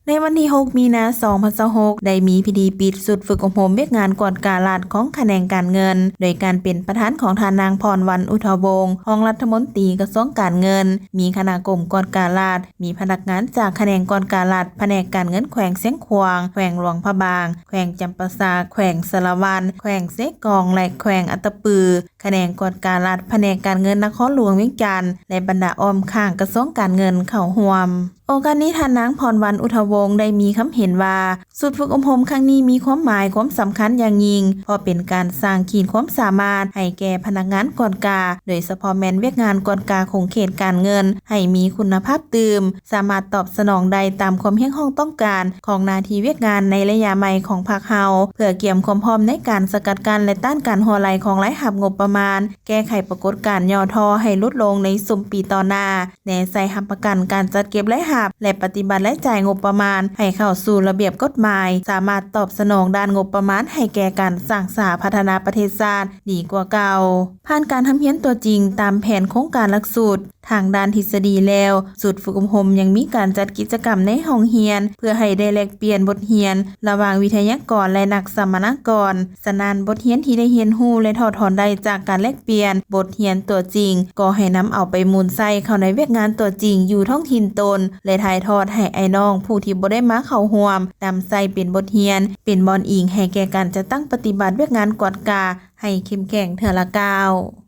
ໃນວັນທີຫົກ ມີນາ ສອງພັນຊາວຫົກ ໄດ້ມີພິທີປິດຊຸດຝຶກອົບຮົມວຽກງານກວດກາລັດຂອງຂະແໜງການເງິນ ໂດຍການເປັນປະທານຂອງທ່ານນາງ ພອນວັນ ອຸທະວົງ ຮອງລັດຖະມົນຕີກະຊວງການເງິນ, ມີຄະນະກົມກວດກາລັດ, ມີພະນັກງານຈາກຂະແໜງກວດກາລັດ, ພະແນກການເງິນແຂວງຊຽງຂວາງ, ແຂວງຫຼວງພະບາງ, ແຂວງຈຳປາສັກ, ແຂວງສາລະວັນ, ແຂວງເຊກອງ ແລະ ແຂວງອັດຕະປື, ຂະແໜງກວດກາລັດ, ພະແນກການເງິນນະຄອນຫຼວງວຽງຈັນ ແລະ ບັນດາອ້ອມຂ້າງກະຊວງການເງິນເຂົ້າຮ່ວມ. ໂອກາດນີ້ ທ່ານນາງ ພອນວັນ ອຸທະວົງ ໄດ້ມີຄຳເຫັນວ່າ ຊຸດຝຶກອົບຮົມຄັ້ງນີ້ມີຄວາມໝາຍຄວາມສຳຄັນຢ່າງຍິ່ງ ເພາະເປັນການສ້າງຂີດຄວາມສາມາດໃຫ້ແກ່ພະນັກງານກວດກາ, ໂດຍສະເພາະແມ່ນວຽກງານກວດກາຂົງເຂດການເງິນໃຫ້ມີຄຸນນະພາບຕື່ມ, ສາມາດຕອບສະໜອງໄດ້ຕາມຄວາມຮຽກຮ້ອງຕ້ອງການຂອງໜ້າທີ່ວຽກງານໃນໄລຍະໃໝ່ຂອງພັກເຮົາ, ເພື່ອກຽມຄວາມພ້ອມໃນການສະກັດກັ້ນ ແລະ ຕ້ານການຮົ່ວໄຫຼຂອງລາຍຮັບງົບປະມານ, ແກ້ໄຂປາກົດການຫຍໍ້ທໍ້ໃຫ້ຫຼຸດລົງໃນຊຸມປີຕໍ່ໜ້າ, ແນໃສ່ຮັບປະກັນການຈັດເກັບລາຍຮັບ ແລະ ປະຕິບັດລາຍຈ່າຍງົບປະມານໃຫ້ເຂົ້າສູ່ລະບຽບກົດໝາຍ, ສາມາດຕອບສະໜອງດ້ານງົບປະມານໃຫ້ແກ່ການສ້າງສາພັດທະນາປະເທດຊາດດີກວ່າເກົ່າ. ຜ່ານການຮ່ຳຮຽນຕົວຈິງຕາມແຜນໂຄງການຫຼັກສູດ ທາງດ້ານທິດສະດີແລ້ວ, ຊຸດຝຶກອົບຮົມຍັງມີການຈັດກິດຈະກຳໃນຫ້ອງຮຽນ ເພື່ອໃຫ້ໄດ້ແລກປ່ຽນບົດຮຽນລະຫວ່າງວິທະຍາກອນ ແລະ ນັກສຳມະນາກອນ. ສະນັ້ນ, ບົດຮຽນທີ່ໄດ້ຮຽນຮູ້ ແລະ ຖອດຖອນໄດ້ຈາກການແລກປ່ຽນບົດຮຽນຕົວຈິງ ກໍໃຫ້ນຳເອົາໄປໝູນໃຊ້ເຂົ້າໃນວຽກງານຕົວຈິງຢູ່ທ້ອງຖິ່ນຕົນ ແລະ ຖ່າຍທອດໃຫ້ອ້າຍນ້ອງຜູ້ທີ່ບໍ່ໄດ້ມາເຂົ້າຮ່ວມ ນຳໃຊ້ເປັນບົດຮຽນ, ເປັນບ່ອນອີງໃຫ້ແກ່ການຈັດຕັ້ງປະຕິບັດວຽກງານກວດກາໃຫ້ເຂັ້ມແຂງເທື່ອລະກ້າວ.